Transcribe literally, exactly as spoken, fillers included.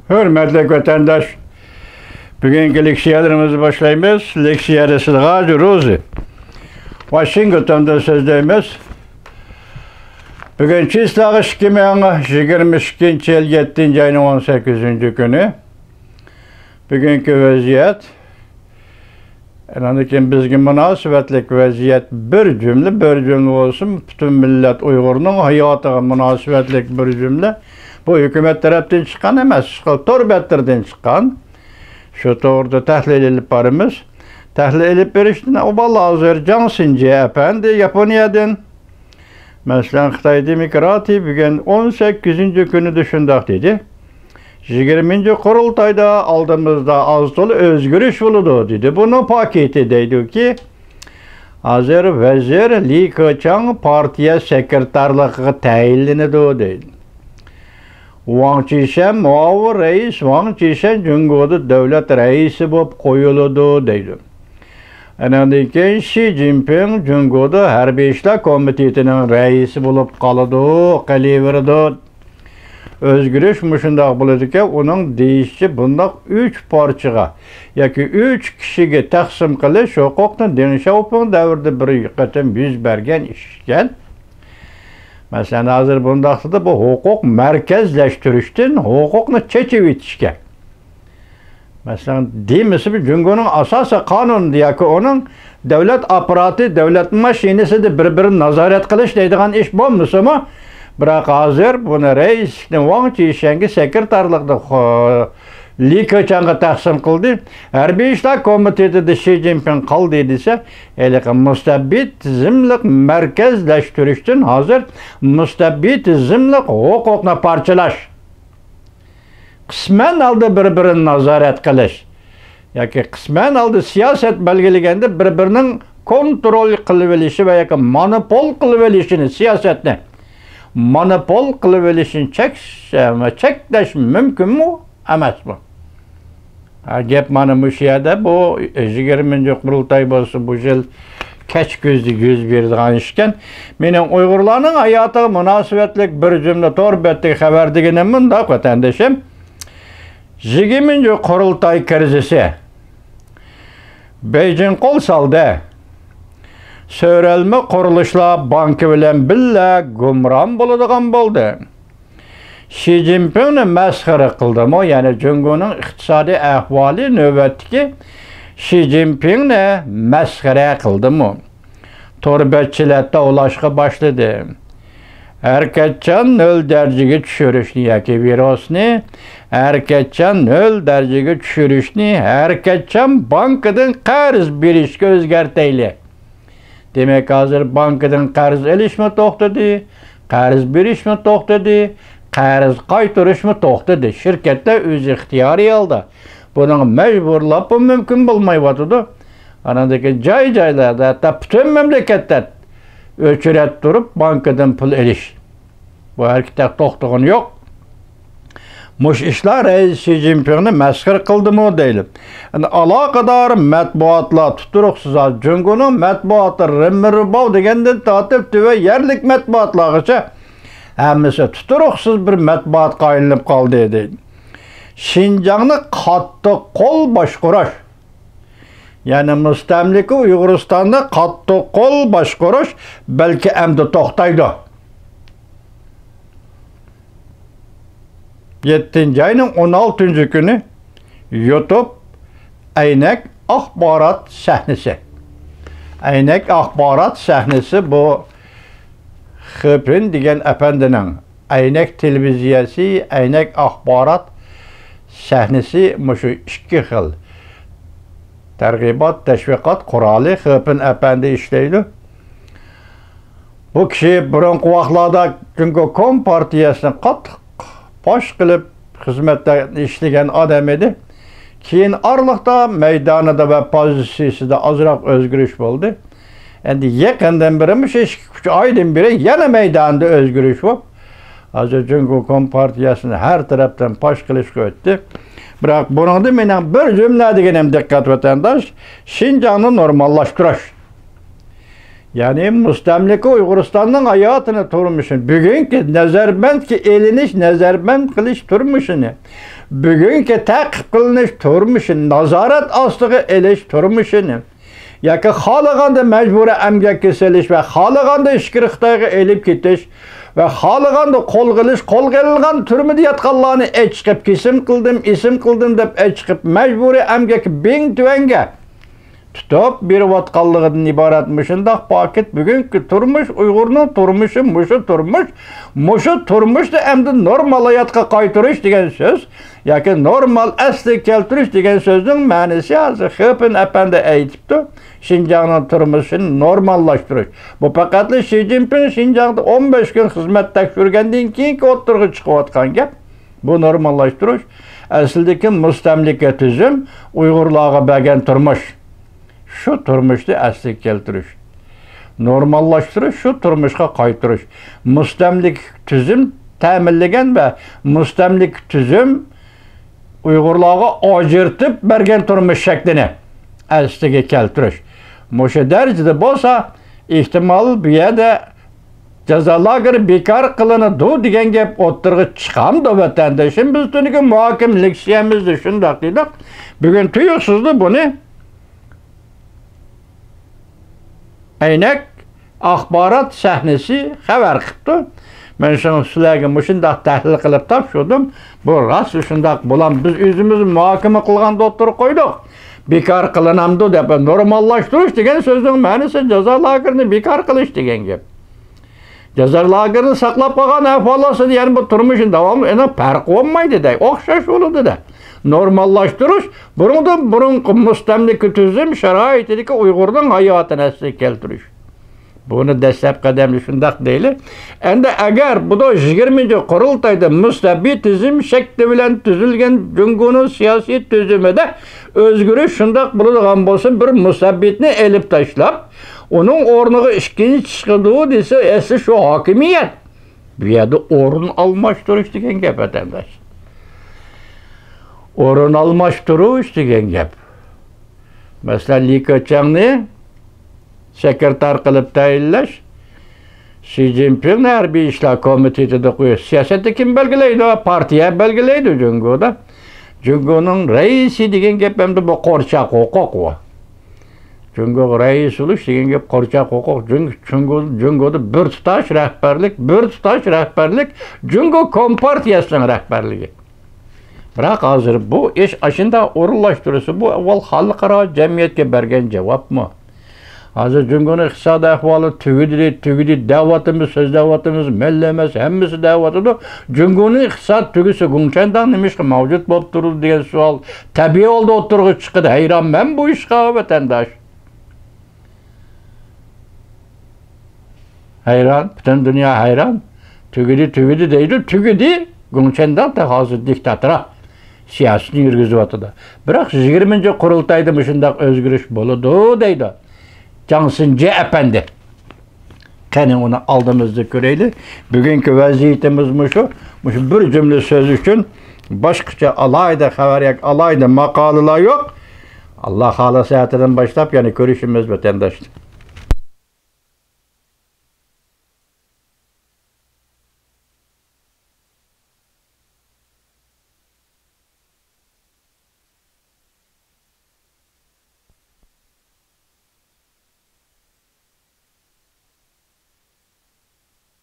ھۆرمەتلىك ۋەتەنداش، بۈگۈنكى لېكسىيەلىرىمىزنى باشلايمىز. لېكسىيە رەسىدغاجى روزى. ۋاشىنگتوندىن سۆزلەيمىز. بۈگۈن چىسلاغا ئىككى مىڭ يىگىرمە ئىككىنچى يىل يەتتىنچى ئاينىڭ ئون سەككىزىنچى كۈنى. بۈگۈنكى ۋەزىيەت. ئاندىن كېيىن بىزگە مۇناسىۋەتلىك ۋەزىيەت بىر جۈملە، بىر جۈملە بولسۇن، پۈتۈن مىللەت ئۇيغۇرنىڭ ھاياتىغا مۇناسىۋەتلىك بىر جۈملە. بۇ ھۆكۈمەت تەرەپتىن چىققان ئەمەس، ئىشقىلىپ تور بەتلىرىدىن چىققان. شۇ توغرىدا تەھلىل ئېلىپ بارىمىز. تەھلىل ئېلىپ بېرىشتىن ئاۋۋال ھازىر جاڭ سىنجى ئەپەندى ياپونىيەدىن، مەسىلەن، خىتاي دېموكراتى بۈگۈن ئون سەككىزىنچى كۈنىدە شۇنداق دېدى. يىگىرمىنچى قۇرۇلتايدا ئالدىمىزدا ئاز تولا ئۆزگىرىش بولىدۇ، دېدى. بۇنىڭ پاكىتى دەيدۇكى، ھازىر ۋەزىر لى كېچاڭ پارتىيە سېكرېتارلىقىغا تەيىنلىنىدۇ، دەيدۇ. ۋاڭ چىشەن مۇئاۋىن رەئىس، ۋاڭ چىشەن جۇڭگودا دۆلەت رەئىسى بولۇپ قويۇلىدۇ، دەيدۇ. ئانىڭدىن كېيىن شى جىنپىڭ جۇڭگودا ھەربىي ئىشلار كومىتېتىنىڭ رەئىسى بولۇپ قالىدۇ، قېلىۋېرىدۇ. ئۆزگىرىش مۇشۇنداق بولىدىكەن، ئۇنىڭ دېيىشىچە بۇنداق ئۈچ پارچىغا ياكى ئۈچ كىشىگە تەقسىم قىلىش ھوقۇقنى دېڭ شياۋپىڭ دەۋرىدە بىر قېتىم يۈز بەرگەن ئىش ئىكەن. مەسىلەن، ھازىر بۇنداقتا بۇ ھوقۇق مەركەزلەشتۈرۈشتىن ھوقۇقنى چېچىۋېتىشكەن. مەسىلەن، دېمىسىمۇ جۇڭگونىڭ ئاساسىي قانۇنىدا ياكى ئۇنىڭ دۆلەت ئاپپاراتى، دۆلەت ماشىنىسىدا بىر-بىرىنى نازارەت قىلىش دەيدىغان ئىش بولمىسىمۇ، بىراق ھازىر بۇنى رەئىسلىكنى ۋاڭ چىشەنگە، سېكرېتارلىقنى خو-، لى كېچاڭغا تەقسىم قىلدى. ھەربىي ئىشلار كومىتېتىدا شى جىنپىڭ قالدى دېسە، ھېلىقى مۇستەبىت تىزىملىق مەركەزلەشتۈرۈشتىن ھازىر مۇستەبىت تىزىملىق ھوقۇقنى پارچىلاش، قىسمەن ھالدا بىر-بىرىنى نازارەت قىلىش ياكى قىسمەن ھالدا سىياسەت بەلگىلىگەندە بىر-بىرىنىڭ كونترول قىلىۋېلىشى ۋە ياكى مونوپول قىلىۋېلىشىنى، سىياسەتنى مونوپول قىلىۋېلىشىنى چەك-، چەكلەش مۇمكىنمۇ ئەمەسمۇ؟ ھە، گەپ مانا مۇشۇ يەردە. بۇ يىگىرمىنچى قۇرۇلتاي بولسا بۇ يىل كەچكۈزدە يۈز بېرىدىغان ئىشكەن. مېنىڭ ئۇيغۇرلارنىڭ ھاياتىغا مۇناسىۋەتلىك بىر جۈملە تور بەتتىكى خەۋەر دېگىنىم مۇنداق، ۋەتەندىشىم. يىگىرمىنچى قۇرۇلتاي كىرىزىسى. بېيجىڭ قول سالدى. سۆرەلمە قۇرۇلۇشلار بانكا بىلەن بىللە گۇمران بولىدىغان بولدى. شى جىنپىڭنى مەسخىرە قىلدىمۇ؟ يەنى جۇڭگونىڭ ئىقتىسادىي ئەھۋالى نۆۋەتتىكى شى جىنپىڭنى مەسخىرە قىلدىمۇ؟ تور بەتچىلەر توۋلاشقا باشلىدى. ھەرىكەتچان نۆل دەرىجىگە چۈشۈرۈشنى ياكى ۋىرۇسنى ھەرىكەتچان نۆل دەرىجىگە چۈشۈرۈشنى ھەرىكەتچان بانكىدىن قەرز بېرىشكە ئۆزگەرتەيلى. دېمەك، ھازىر بانكىدىن قەرز ئېلىشمۇ توختىدى، قەرز بېرىشمۇ توختىدى، قەرز قايتۇرۇشمۇ توختىدى. شىركەتلەر ئۆز ئىختىيارىي ھالدا بۇنىڭغا مەجبۇرلاپمۇ مۇمكىن بولمايۋاتىدۇ. ئانىڭدىن كېيىن جاي-جايلاردا، ھەتتا پۈتۈن مەملىكەتتە ئۆچرەت تۇرۇپ بانكىدىن پۇل ئېلىش. بۇ ھەرىكەت توختىغىنى يوق. مۇشۇ ئىشلار رەئىس شى جىنپىڭنى مەسخىرە قىلدىمۇ دەيلى. ئەنە ئالاقىدار مەتبۇئاتلار تۇتۇرۇقسىز، جۇڭگونىڭ مەتبۇئاتى رېنمىنباۋ دېگەندىن تارتىپ تۆۋەن يەرلىك مەتبۇئاتلارغىچە ھەممىسى تۇتۇرۇقسىز بىر مەتبۇئاتقا ئايلىنىپ قالدى دەيدۇ. شىنجاڭنى قاتتىق قول باشقۇرۇش، يەنى مۇستەملىكە ئۇيغۇرىستاننى قاتتىق قول باشقۇرۇش بەلكى ئەمدى توختايدۇ. يەتتىنچى ئاينىڭ ئون ئالتىنچى كۈنى يۇتۇب ئەينەك ئاخبارات سەھنىسى. ئەينەك ئاخبارات سەھنىسى بۇ خېپىن دېگەن ئەپەندىنىڭ ئەينەك تېلېۋىزىيەسى، ئەينەك ئاخبارات سەھنىسى مۇشۇ ئىككى خىل تەرغىبات، تەشۋىقات قورالى. خېپىن ئەپەندى ئىشلەيدۇ. بۇ كىشى بۇرۇنقى ۋاقىتلاردا جۇڭگو كومپارتىيەسىنى قاتتىق پاش قىلىپ خىزمەتتە ئىشلىگەن ئادەم ئىدى. كېيىن ئارىلىقتا مەيدانىدا ۋە پوزىتسىيىسىدا ئازراق ئۆزگىرىش بولدى. ئەمدى يېقىندىن بېرى، مۇشۇ ئىككى ئۈچ ئايدىن بېرى يەنە مەيدانىدا ئۆزگىرىش بولۇپ، ھازىر جۇڭگو كومپارتىيەسىنى ھەر تەرەپتىن پاش قىلىشقا ئۆتتى. بىراق بۇنىڭدا مېنىڭ بىر جۈملە دېگىنىم، دىققەت ۋەتەنداش، شىنجاڭنى نورماللاشتۇرۇش. يەنى مۇستەملىكە ئۇيغۇرىستاننىڭ ھاياتىنى، تۇرمۇشىنى، بۈگۈنكى نەزەربەندكە ئېلىنىش، نەزەربەند قىلىش تۇرمۇشىنى، بۈگۈنكى تەقىب قىلىنىش تۇرمۇشىنى، نازارەت ئاستىغا ئېلىش تۇرمۇشىنى، ياكى خالىغاندا مەجبۇرىي ئەمگەككە سېلىش ۋە خالىغاندا ئىچكىرى خىتايغا ئېلىپ كېتىش ۋە خالىغاندا قولغا ئېلىش، قولغا ئېلىنغان تۈرمىدە ياتقانلارنى ئېچىقىپ، كېسىم قىلدىم، ئېسىم قىلدىم دەپ ئېچىقىپ، مەجبۇرىي ئەمگەككە بىڭتۈەنگە تۇتۇپ بېرىۋاتقانلىقىدىن ئىبارەت مۇشۇنداق پاكىت بۈگۈنكى تۇرمۇش، ئۇيغۇرنىڭ تۇرمۇشى مۇشۇ تۇرمۇش، مۇشۇ تۇرمۇشنى ئەمدى نورمال ھاياتقا قايتۇرۇش دېگەن سۆز ياكى نورمال ئەسلىگە كەلتۈرۈش دېگەن سۆزنىڭ مەنىسى ھازىر خېپېن ئەپەندى ئېيتىپتۇ، شىنجاڭنىڭ تۇرمۇشىنى نورماللاشتۇرۇش. بۇ پەقەتلا شى جىنپىڭ شىنجاڭدا ئون بەش كۈن خىزمەت تەكشۈرگەندىن كېيىنكى ئوتتۇرىغا چىقىۋاتقان گەپ. بۇ نورماللاشتۇرۇش، ئەسلىدىكى مۇستەملىكە تۈزۈم، ئۇيغۇرلارغا بەرگەن تۇرمۇش. شۇ تۇرمۇشنى ئەسلىگە كەلتۈرۈش. نورماللاشتۇرۇش، شۇ تۇرمۇشقا قايتۇرۇش. مۇستەملىكە تۈزۈم تەمىنلىگەن ۋە مۇستەملىكە تۈزۈم ئۇيغۇرلارغا ئاجرىتىپ بەرگەن تۇرمۇش شەكلىنى ئەسلىگە كەلتۈرۈش. مۇشۇ دەرىجىدە بولسا، ئېھتىمال بۇ يەردە جازا لاگېرى بىكار قىلىنىدۇ دېگەن گەپ ئوتتۇرىغا چىقامدۇ، ۋەتەنداشىم؟ بىز تۈنۈگۈن مۇھاكىمە لېكسىيەمىزدە شۇنداق دېدۇق. بۈگۈن تۇيۇقسىزلا بۇنى ئەينەك ئاخبارات سەھنىسى خەۋەر قىپتۇ. مەن شۇڭا سىلەرگە مۇشۇنداق تەھلىل قىلىپ تاپشۇردۇم. بۇ راست شۇنداق بولام. بىز ئۆزىمىز مۇھاكىمە قىلغاندا ئوتتۇرىغا قويدۇق. بىكار قىلىنامدۇ دەپ، نورماللاشتۇرۇش دېگەن سۆزنىڭ مەنىسى جازا لاگېرىنى بىكار قىلىش دېگەن گەپ. جازا لاگېرىنى ساقلاپ قالغان ئەھۋال ئاستىدا يەنە بۇ تۇرمۇشنى داۋاملىق، ئېنىق پەرقى بولمايدۇ-دە، ئوخشاش بولىدۇ-دە. نورماللاشتۇرۇش، بۇنىڭدىن بۇرۇنقى مۇستەملىكە تۈزۈم شارائىتىدىكى ئۇيغۇرنىڭ ھاياتىنى ئەسلىگە كەلتۈرۈش. بۇنى دەسلەپكى قەدەمدە شۇنداق دەيلى. ئەمدى ئەگەر بۇ يىگىرمىنچى قۇرۇلتايدا مۇستەبىتىزم شەكلى بىلەن تۈزۈلگەن جۇڭگونىڭ سىياسىي تۈزۈمىدە ئۆزگىرىش شۇنداق بولىدىغان بولسا، بىر مۇستەبىتنى ئېلىپ تاشلاپ، ئۇنىڭ ئورنىغا ئىككىنچى چىقىدۇ دېسە، ئەسلى شۇ ھاكىمىيەت. بۇ يەردە ئورۇن ئالماشتۇرۇش دېگەن گەپ، ۋەتەنداش. ئورۇن ئالماشتۇرۇش دېگەن گەپ. مەسىلەن، لى كېچياڭنى سېكرېتار قىلىپ تەيىنلەش، شى جىنپىڭنى ھەربىي ئىشلار كومىتېتىدا قويۇش. سىياسەتنى كىم بەلگىلەيدۇ؟ پارتىيە بەلگىلەيدۇ جۇڭگودا. جۇڭگونىڭ رەئىسى دېگەن گەپ ئەمدى بۇ قورچاق ھوقۇق بۇ. جۇڭگوغا رەئىس بولۇش دېگەن گەپ قورچاق ھوقۇق. جۇڭ-، جۇڭگو-، جۇڭگودا بىر تۇتاش رەھبەرلىك، بىر تۇتاش رەھبەرلىك، جۇڭگو كومپارتىيەسىنىڭ رەھبەرلىكى. بىراق ھازىر بۇ ئىش ئاشۇنداق ئورۇنلاشتۇرۇلسا، بۇ ئاۋۋال خەلقئارا جەمئىيەتكە بەرگەن جاۋابمۇ؟ ھازىر جۇڭگونىڭ ئىقتىسادىي ئەھۋالى تۈگىدى، تۈگىدى دەۋاتىمىز، سۆزلەۋاتىمىز، مەنلا ئەمەس، ھەممىسى دەۋاتىدۇ. جۇڭگونىڭ ئىقتىساد تۈگىسە، گۇڭچەنداڭ نېمىشقا مەۋجۇت بولۇپ تۇرىدۇ دېگەن سوئال تەبىئىي ھالدا ئوتتۇرىغا چىقىدۇ. ھەيرانمەن بۇ ئىشقا، ۋەتەنداش. ھەيران، پۈتۈن دۇنيا ھەيران. تۈگىدى، تۈگىدى دەيدۇ، تۈگىدى. گۇڭچەنداڭ تېخى ھازىر دىكتاتورا سىياسىتىنى يۈرگۈزۈۋاتىدۇ. بىراق يىگىرمىنچى قۇرۇلتايدا مۇشۇنداق ئۆزگىرىش بولىدۇ دەيدۇ جاڭ سىنجې ئەپەندى. قېنى، ئۇنى ئالدىمىزدا كۆرەيلى. بۈگۈنكى ۋەزىيىتىمىز مۇشۇ. مۇشۇ بىر جۈملە سۆز ئۈچۈن باشقىچە ئالاھىدە خەۋەر ياكى ئالاھىدە ماقالىلار يوق. ئاللا خالىسا، ئەتىدىن باشلاپ يەنە كۆرۈشىمىز، ۋەتەنداشلار.